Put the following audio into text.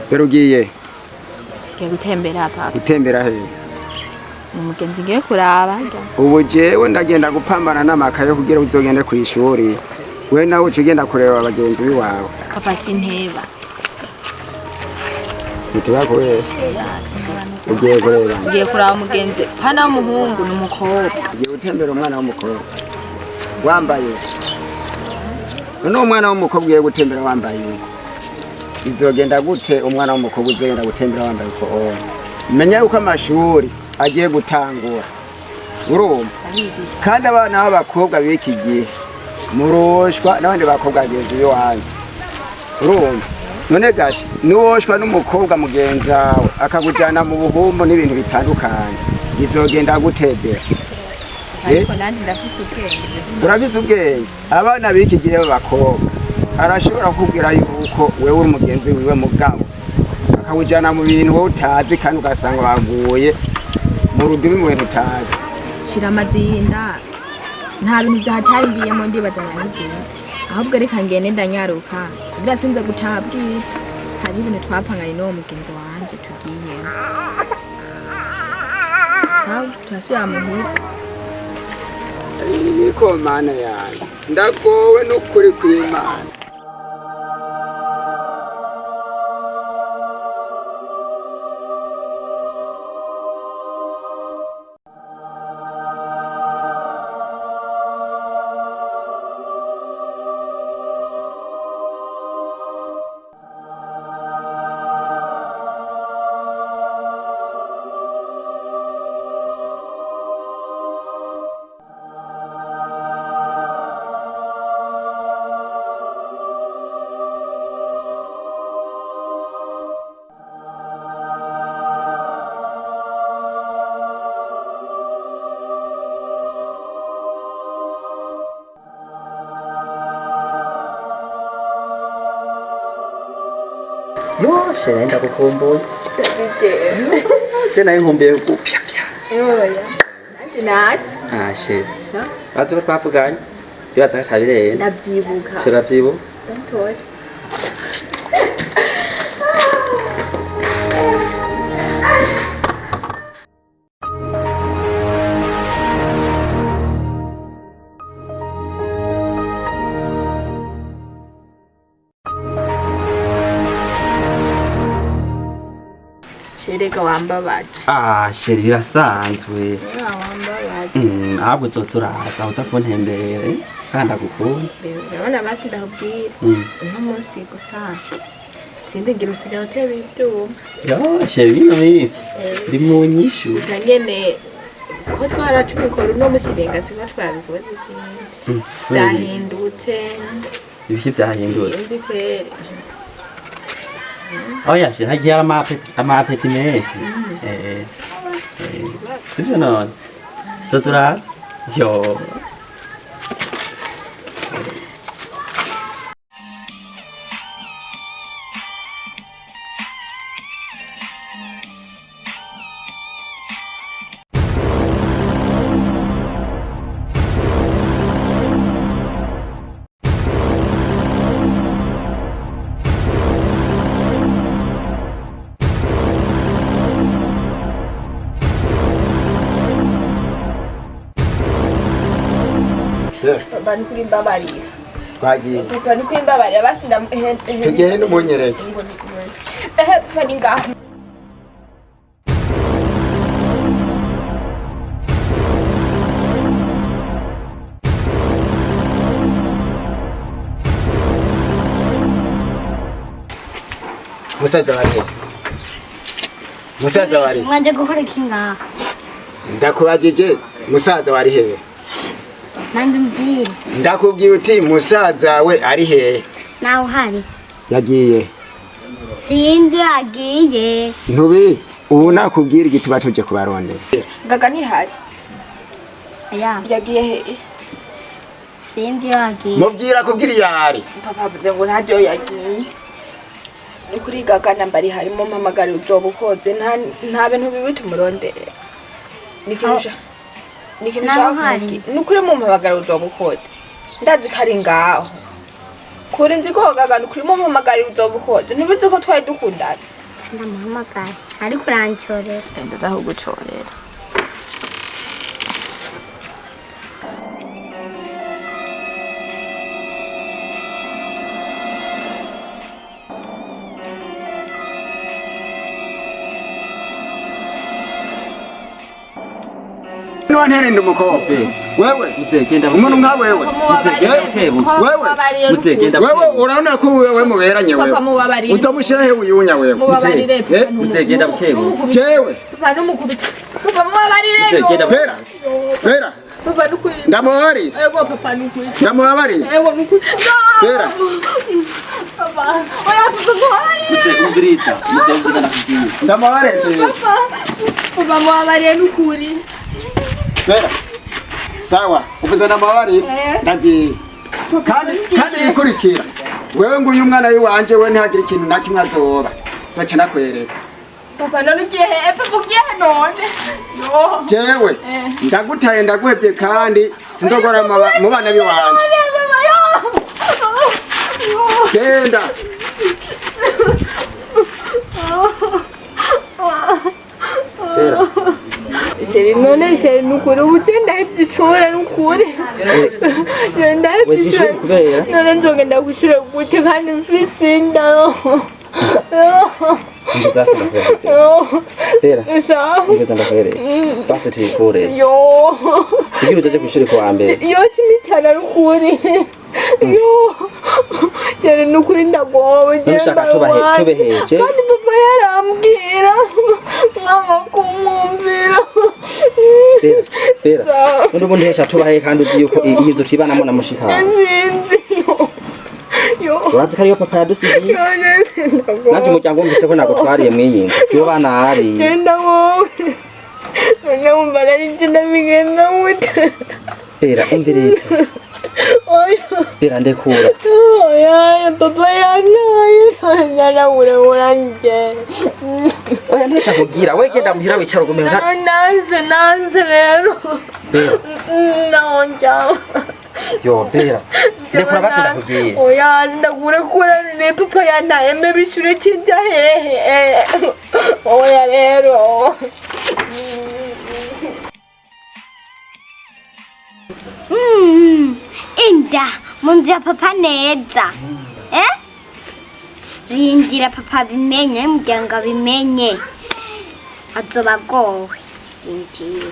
Mbere ugiye Ngiye gutembera papa. Gutembera hehe? Ni umugenzi ngiye kuraba. Ubu jewe ndagenda gupambana n'amakaye kugira uzogende ku ishuri, we nawe uca ugenda kureba bagenzi biwawe. Papa, sinteba. Ntiteba kubera ugiye kureba? Ngiye kuraba umugenzi hano w'umuhungu, ni umukobwa. Ugiye gutembera umwana w'umukobwa wambaye uko? None umwana w'umukobwa ugiye gutembera wambaye uko, bizogenda gute? Umwana w'umukobwa uzogenda gutembera wambaye uko, oya, menya yuko amashuri agiye gutangura, urumva? Kandi abana b'abakobwa b'iki gihe muroshwa n'abandi bakobwa bagenzi b'iwanyu, urumva? None gashe niwoshwa n'umukobwa mugenzi wawe akakujyana mu buhumbu n'ibintu bitandukanye, bizogenda gutebera? Ariko nanjye ndafise ubwenge. Urafise ubwenge. Abana b'iki gihe b'abakobwa arashobora kukubwira yuko wewe uri umugenzi wiwe, mugabo akawujyana mu bintu wowe utazi, kandi ugasanga baguye mu rudubi mu bintu utazi. Shira amazinda, nta bintu byahatangiyemo, ndibaza nahigenda. Ahubwo reka ngende, ndanyaruka kugira sinze gutaha bwije. Hari ibintu twapanganye n'uwo mugenzi wanje tugiyemo. Sawa, turasubira muhira. Niko mana yanjye, ndagowe n'ukuri kw'Imana. Yo, chérie, ndagukumbuye. Je nayo nkumbuye gupyapya. Oya, nanjye natwe. Ah, chérie. Bazi ko twavuganye. Ndibaza ko atabirenze. Ndabyibuka. Chérie, uravyibuka? Don't worry. Cerega wambabaje. Ah, chérie, birasanzwe. Wambabaje. Ahubwo uzoza uraza uza kuntembera, eh? Kandi ndagukunda. Urabona basi, ndakubwira, uno munsi gusa sindi ngira usigaye utera ibyuma. Yo, chérie, bino minsi ndi mu nyishu. Gusa nyene ko twara tubikora, uno munsi benga siko twabikoze, sinzi. Byahindutse. Ibiki vyahindutse? Sinzi kweri. Oya, chérie, hagiye hari ama appétit menshi. Eh, sivyo none? Uzoza uraza? Yo. Papa, ni kuri mbabarira. Twagiye. Papa, ni kuri mbabarira basi, ndamuhe. Tugende umunyereke. Ehe papa, ni ngaho. Musaza wari, musaza wari? Mwanje gukora iki ngaha? Ndakubajije, musaza wari hehe? Nanjye umbwire. Ndakubwiye uti musaza we ari hehe? Nawe uhari. Yagiye? Sinzi yagiye. Ntubizi? Ubu nakubwira igituma tuje kubarondera. Gaga ntihari. Oya, Yagiye hehe? sinzi iyo yagiye. Mubwira kubwira iyo ari. Papa avuze ngo ntaryo yagiye. Ni kuri gaga mbari harimo mpamagara uzoba ukoze nta bintu bibi tumurondere. Ni ikintu ni ikintu Naho ushaka hari. kumubwira. Ni ukuri mumpamagara uzoba ukoze. Ndazi ko ari ngaho. Kuri nzi ko gaga ni ukuri mumpamagara uzoba ukoze. Ntubizi ko twari dukundana. Ndamuhamagara ariko urancorera. Ndaza kugucorera. Niwanterinde umukobwa wewe. Mzee genda. Umuntu nka wewe. Wewe. Mzee genda. Wewe urabona ko wewe muberanye wewe. Papa mubabarire. Uzomushyira he uyunya wewe? Mubabarire. Eh? Mzee genda bukebu. Jewe. Papa numukubita. Papa mubabarire. Mzee genda. Bera. Bera. Papa nukuri. Ndamubabarire. Ego papa nukuri. Ndamubabarire. Ego nukuri. No! Bera. Papa. Oya papa mubabarire. Mzee umviriza. Mzee umviriza nakubwiye. Ndamubabarire jewe. Papa. Papa mubabarire nukuri. Bera. Sawa, uvuze ndamubabarire. Eh. Ndagiye. Kandi yikurikira. Wewe nguyu umwana w'iwanje we ntihagire ikintu na kimwe azoba. Nzoca nakwereka. Papa none ugiye he? Papa ugiye he none? Yo. Jewe Eh. ndagutaye ndaguhevye kandi sinzogora mu bana b'iwanje. Papa yo. Yo. Genda. Bera. Chéri none chéri nukuri ubu je ndahevye ishure nukuri. Je ndahevye Wevye ishure. ishure kubera? None nzogenda kw'ishure gute kandi mfise inda? Umviriza ndakwereka. Bera. Sawa. Umviriza ndakwereka. Basi tuyikure. Yo. Kugira uzoje kw'ishuri kuwa mbere. Yo kimitana nukuri. Yo. Chéri nukuri ndagowe. None ushaka tubeheje? Kandi papa yarambwira. Nkanga kumwumvira. Bera. Bera. Sawa. None ubundi hesha tubahe kandi uzi yuko iyi nzu tuyibanamo na mushikawe. Sinzi. Yo. Yo. Urazi ko ariyo papa yadusigiye? Nanjye umuryango wumvise ko ntabwo twariye mw'iyi nzu. Yo bana hari. Genda wowe. None wumva nari nzi ndabigenda gute? Bera umviriza. Oya. Bera ndekura. Oya, papa yantaye. Nyarawurawura nje. Oya ntaco akubwira. We genda muhira wicara ugume nka. Nanze, nanze rero. Bera. Nonja. Yo Bera. Ndekura basi ndakubwiye. Oya, ndakurekura ne papa yantaye mbe bishure kijya hehe. Oya rero. Inda mu nzu ya papa neza. Eh? Rindira papa abimenye, umuryango abimenye. Azoba agowe. Rindira.